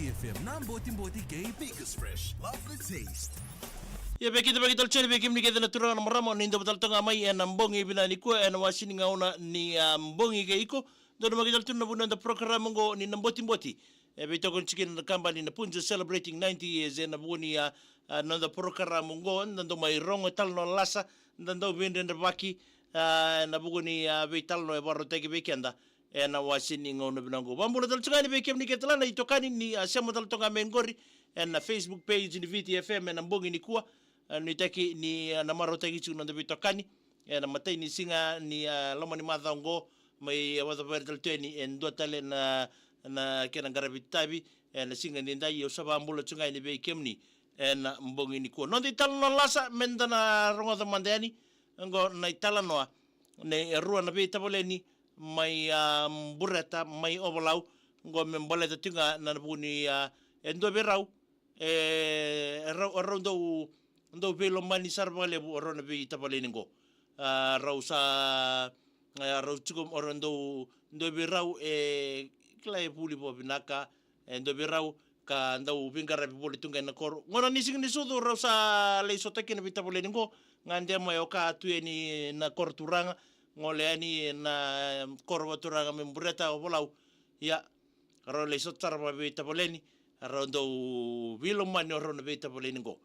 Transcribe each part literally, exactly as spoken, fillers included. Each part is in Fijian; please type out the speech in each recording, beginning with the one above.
F M na botiboti kei Baker's Fresh. Love the taste. Ia vei keda vei keda tale tiko yani vei kemuni kece na turaga na marama ni dau tale toka mai ena bogi vinaka nikua ena wase ni gauna ni a bogi kei iko. Dou na mai tale tu na vuna na porokaramu oqo ni na botiboti. E veitokoni tiko kina na kabani na Punjas celebrating ninety years ena vuku ni a, a, noda porokaramu oqo, da dau mai rogo e talanoa lasa, da dau veidredrevaki, a, ena vuku ni a, veitalanoa e vakarautaki vei keda ena wase ni gauna vinaka oqo. Vakabula tale tiko yani vei kemuni kece tale na itokani ni a, sema tale toka mai oqori ena Facebook page ni Viti F M ena bogi nikua. A, nuitaki ni a, na marautaki tiko na noda veitokani ena matai ni siga ni a, loma ni macawa oqo, mai a, vakacavara tale tu yani e dua tale na, na kena qaravi tavi ena siga ni dai. Au sa vakabula tiko ga yani vei kemuni ena bogi nikua. Noda italanoa lasa meda na rogoca mada yani oqo na italanoa nei rua na veitavaleni mai a, Bureta mai Ovalau, oqo me baleta tiko ga na vuku ni a, e dua vei rau e, e rau, e rau dau, dau veilomani sara vakalevu o rau na veitavaleni oqo. A, rau sa, a, rau tiko o rau dau, dau vei rau e kila e vuli vakavinaka, e dau vei rau ka dau veiqaravi voli tu ga ena koro. Gauna ni siga ni sucu rau sa lai sota kina veitavaleni oqo, gade mai o ka tu yani na koro turaga, gole yani na koro vakaturaga mai Bureta Ovalau. Ia, rau lai sota sara vakaveitavaleni, rau dau veilomani o rau na veitavaleni oqo.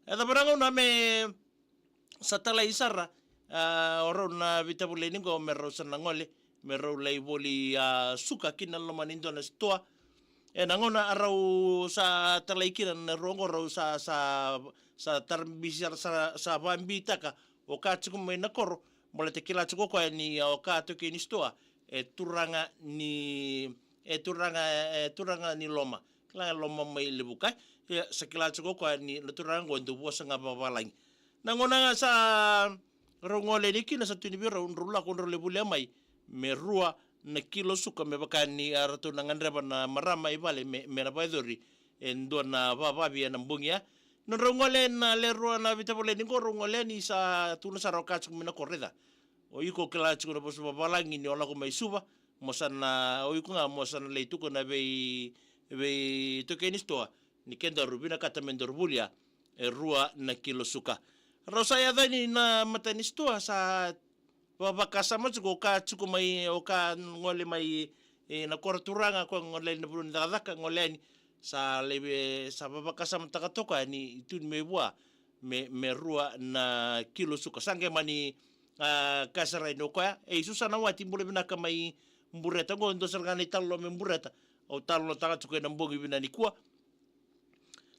E cava na gauna me sa talai sara a, o rau na veitavaleni oqo me rau sa na gole, me rau lai voli a, suka ki na loma ni dua na sitoa. Ena gauna a rau sa talai kina na rua oqo rau sa, sa, sa tara bisi sara, sa, sa vakabitaka o ka tiko mai na koro, baleta kila tiko o koya ni o ka toki ni sitoa e turaga ni, e turaga, e turaga ni loma. Kila e loma mai Levuka. Ia sa kila tiko o koya ni na turaga oqo e dau vosa ga vakavalagi. Na gauna ga sa rau gole yani kina sa tu ni vei rau, drau lako drau lai volia mai me rua na kilo suka me vaka ni a ratou na gadreva na marama i vale me, me na vakayacori e dua na vavavi ena bogi ya. Na drau gole na le rua na veitavaleni oqo rau gole yani sa tukuna sara o ka tiko mai na koro, raica. O iko kila tiko na vosa vakavalagi ni o lako mai Suva, mo sa na, o iko ga mo sa na lai tukuna vei, veitaukei ni sitoa ni kedaru vinakata me daru volia e rua na kilo suka. Rau sa yaco yani na matai ni sitoa sa vakavakasama tiko o ka tiko mai, o ka gole mai e, na koro turaga, ko gole yani na vanua ni cakacaka, gole yani sa laivi, sa vakavakasamataka toka yani tu ni mai vua me, me rua na kilo suka. Sa qai mani a, kaya sara yani o koya, ei Susana Wati, bula vinaka mai Bureta, oqo e dua sara ga na italanoa mai Bureta au talanoataka tiko ena bogi vinaka nikua.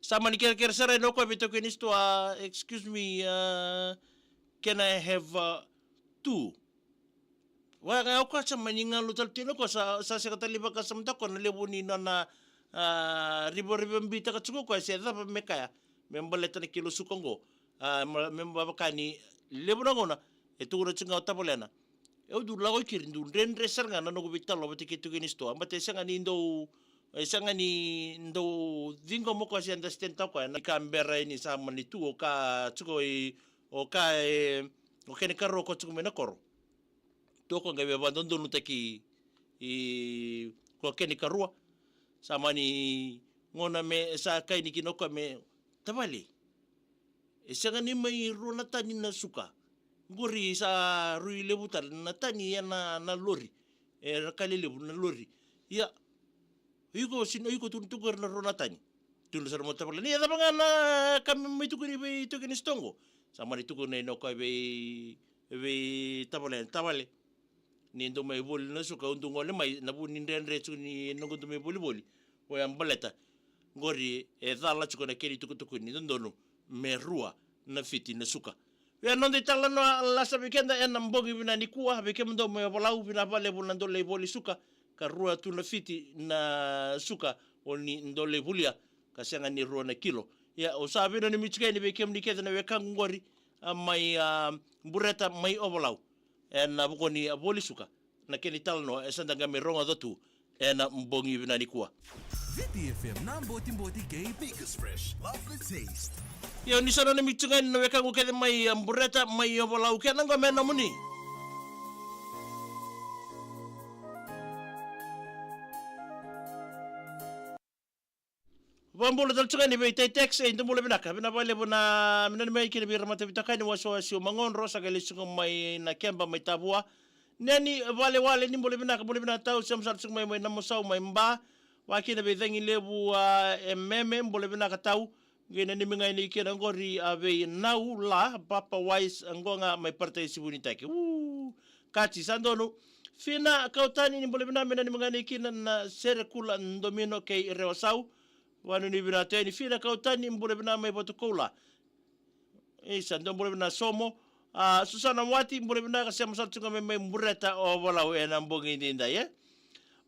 Sa mani kerekere sara yani o koya veitaukei ni sitoa, excuse me, a, can I have a, two? Vaka ga o koya sa mani galu tale tu yani o koya, sa, sa sega tale ni vakasamataka o koya na levu ni nona a, rivarivabitaka tiko o koya se cava me kaya me baleta na kilo suka oqo. A, me, me vaka ni levu na gauna e tukuna tiko ga o tavalena, e au dau lako i keri dau dredre sara ga na noqu veitalanoa vata kei taukei ni sitoa, baleta e sega ni dau, e sega ni dau ciqoma o koya se understand-taka o koya na ka bera yani sa mani tu o ka tiko i, o ka e, o kena ikarua o koya tiko mai na koro. Tu o koya qai via vakadodonutaki i koya kena ikarua. Sa mani gauna me sa kaya yani kina o koya me, tavale, e sega ni mai rua na tani na suka. Qori sa rui levu tale na tani ena, na lori. Era kaya lelevu na lori. Ia, o iko, sega ni o iko tu, tukuna era rua na tani. Tukuna sara mai o tavale, ni e cava ga na ka me mai tukuni veitaukei ni sitoa oqo? Sa mani tukuna yani o koya vei, veitavalena, tavale, ni dau mai voli na suka, au dau gole mai na vu ni dredre tiko ni noqu dau mai volivoli. Oya baleta qori e cala tiko na kena itukutuku ni dodonu me rua na fiti na suka. Vei a noda italanoa lasa vei keda ena bogi vinaka nikua, vei kemudou mai Ovalau, vinaka vakalevu na dou lai voli suka, ka rua tu na fiti na suka o ni dou lai volia, ka sega ni rua na kilo. Ia, au sa veinanumi tiko yani vei kemuni kece na wekaqu qori, a, mai, a, Bureta mai Ovalau, ena vuku ni, a, voli suka. Na kena italanoa e sa da qai mai rogoca tu ena bogi vinaka nikua. Viti F M na botiboti kei Baker's Fresh. Love the taste. Ia, ni sa nanumi tiko ga yani na wekaqu kece mai, a, Bureta mai Ovalau, kena qo me nomuni. Vakabula tale tu ga yani vei Taitex, e, dou bula vinaka. Vinaka vakalevu na, me nanumi yani kina vei ira na mataveitokani, wasewase o Magodro, sa qai lesu ga mai na keba mai Tavua. Neni Valewale, ni bula vinaka, bula vinaka tau, sema sara tiko mai, mai Namusau, mai Ba. Vakakina vei Cagilevu, a, e Meme, bula vinaka tau. Qai nanumi ga yani kina oqori, a, vei Nau La, Papa Wise, qo ga mai Paradise Vunitaki. U, kati, sa donu. Fina Kautani, ni bula vinaka, me nanumi ga yani kina na Serekula Domino kei Rewasau. Vakanuinui vinaka tu yani Fina Kautani, bula vinaka mai Vatukoula. Isa, dou bula vinaka Somo. A, Susana Wati, bula vinaka, sema sara tu ga mai, mai Bureta o Valau ena bogi edaidai, e.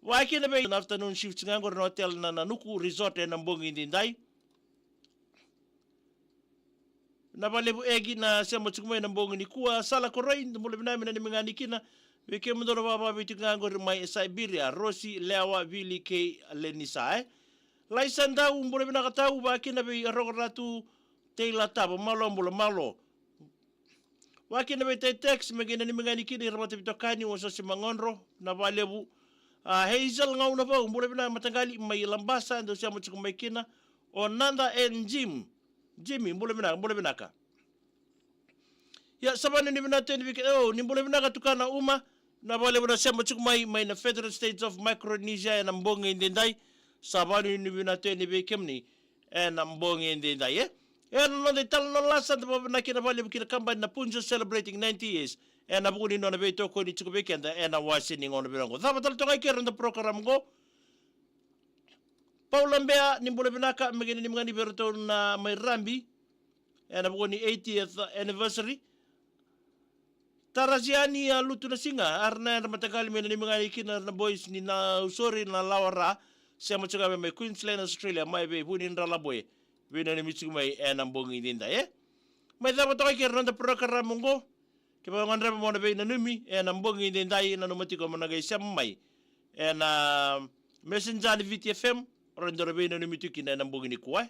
Vakakina vei na afternoon shift ga qori na hotel na Nanuku Resort ena bogi edaidai. Vinaka vakalevu Egi na sema tiko mai ena bogi nikua. Sala Koroi, dou bula vinaka, me nanumi ga yani kina vei kemudou na vakavaviti ga qori mai Siberia, Rosi, Lewa, Vili kei Lenisa, e. Laisa Dau, bula vinaka tau, vakakina vei Rokoratu Teila Tava, malo bula, malo. Vakakina vei Taitex, me qai nanumi ga yani kina ira na mataveitokani, wasewase Magodro, vinaka vakalevu. A, Hazel Gaunavou, bula vinaka mataqali mai Labasa, dou sema tiko mai kina. O Nada and Jim. Jimmy, bula vinaka, bula vinaka. Ia, sa vakanuinui vinaka tu yani vei ke-, o, ni bula vinaka Tukana Uma, vinaka vakalevu na sema tiko mai, mai na Federated States of Micronesia ena bogi edaidai. Sa vakanuinui vinaka tu yani vei kemuni ena bogi edaidai, e. Ena noda italanoa lasa, da vakavinavinaka vakalevu ki na kabani na Punjas celebrating ninety years ena vuku ni nona veitokoni tiko vei keda ena wase ni gauna vinaka qo. Cava tale toka i kera na program qo. Paula Bea, ni bula vinaka, me qai nanumi ga yani vei iratou na mai Rabi ena vuku ni eightieth anniversary. Tarasiani, a, Lutu na Siga, a, ra na yadra mataqali, me nanumi ga yani kina na boys ni Nausori, Nalawara, sema tiko ga mai Queensland, Australia, mai vei Vunidralabwe, veinanumi tiko mai ena bogi edaidai, e. Mai cava toka i kera na noda program qo. Kevaka o gadreva mo na veinanumi ena bogi edaidai, nanuma tiko mo na qai sema mai ena Messenger ni Viti F M, o rawa ni o veinanumi tiko kina ena bogi nikua, e.